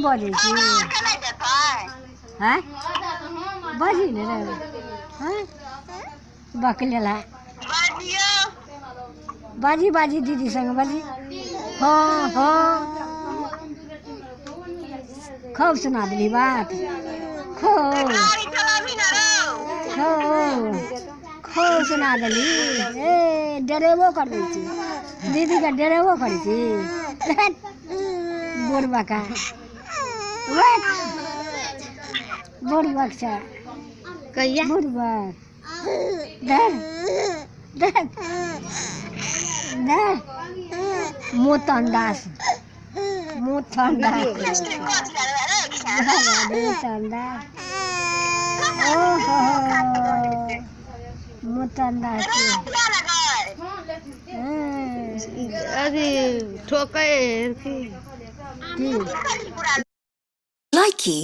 बजै छी। हँ, बाजी ने रे। हँ, बकलेला बाजी बाजी, दीदी संग बाजी। हँ हँ, खूब सुना देली बात, खूब खूब खूब सुना देली। ए, डरेबो करै छी दीदीके, डरेबो करै छी। बुढ़बका बुढ़बक छै। कहिया बुढ़बक, धर धर धर। मुतन दास, मुतन दास, मुतन दास, ओहो, मुतन दास। अथी ठोकै की? की? Likey.